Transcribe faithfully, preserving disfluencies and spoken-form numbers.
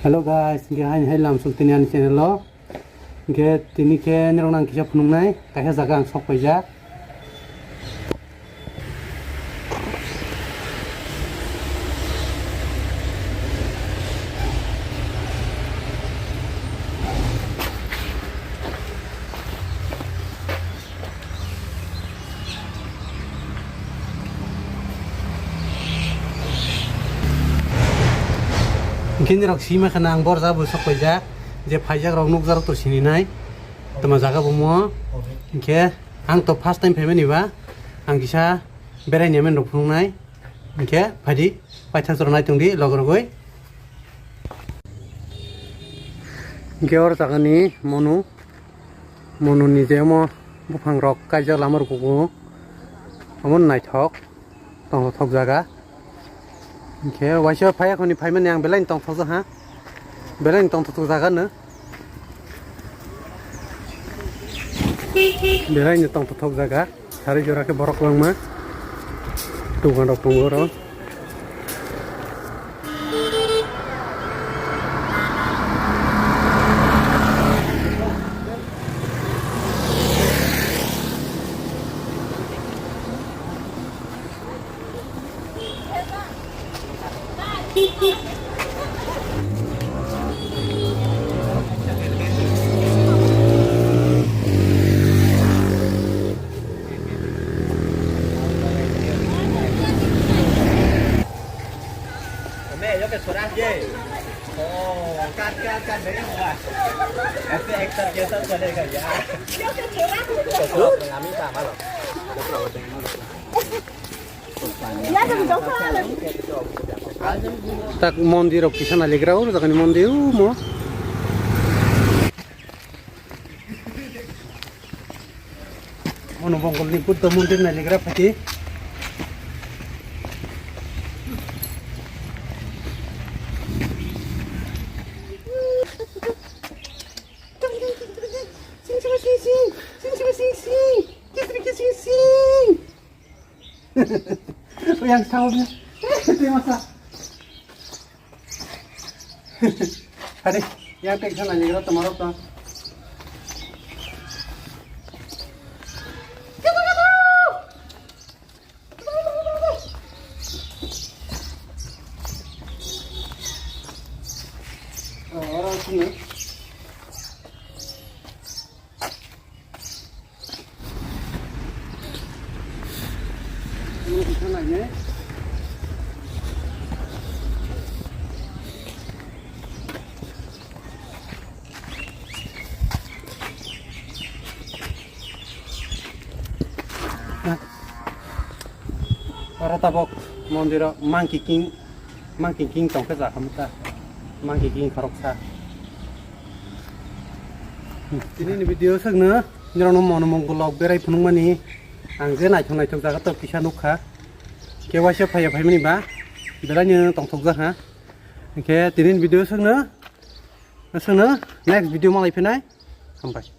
Hello guys, hingke haini hai lamsong tini ani channel o. Hingke tini khe norok nang kisa phunuknai, kaisa jaga ang sok paijak. Hingke nirok sima khana ang borja bo sok paijak, je phaijak rok nukjak rok to sini nai, tamo jaga bo mo. Hingke ang to first time phaimani ba, ang kisa berai ni amen rok phunuknai. Hingke phaidi, paithak jora nai tongdi log rogoi. Hingke oro jaga ni monu, monu ni je omo buphang rok kaijak lama rok kugo, omo naithok. Tongthok jaga. Hingke waisa phai akhoni phaimani ang belai tongthok ha. Belai tongthok jaga no. Belai tongthok jaga. Sari jora khe borok kwbangma. Dogan rok tongo oro. Hame, yo que sonaste. Oh, cut, cut, cut, venga, jugar. Este extra pieza, ¿cuál es? Ya. Yo que sonaste. A mí está malo. Tak mondir rok kisa naligra oro jaga ni mondir o mo. Mono bongol ni Buddha mondir naligra phati. Yang tahu ni. Tengok sa. Hari, yang tek sana ni kira tomorok to. Oh, orang sini. Oro tabok mondiro monkey king. Monkey king tongkhe ja hamsa. Monkey king khoroksa. Tini ni video sakno nirokno mono mongol rok berai phunukmani ang je naithok naithok jaga to kisa nukha. Khe waisa phaiya phaimani ba belai no tongthok jakha. Khe tini ni video sakno, sakno next video malai phinai. Hambai.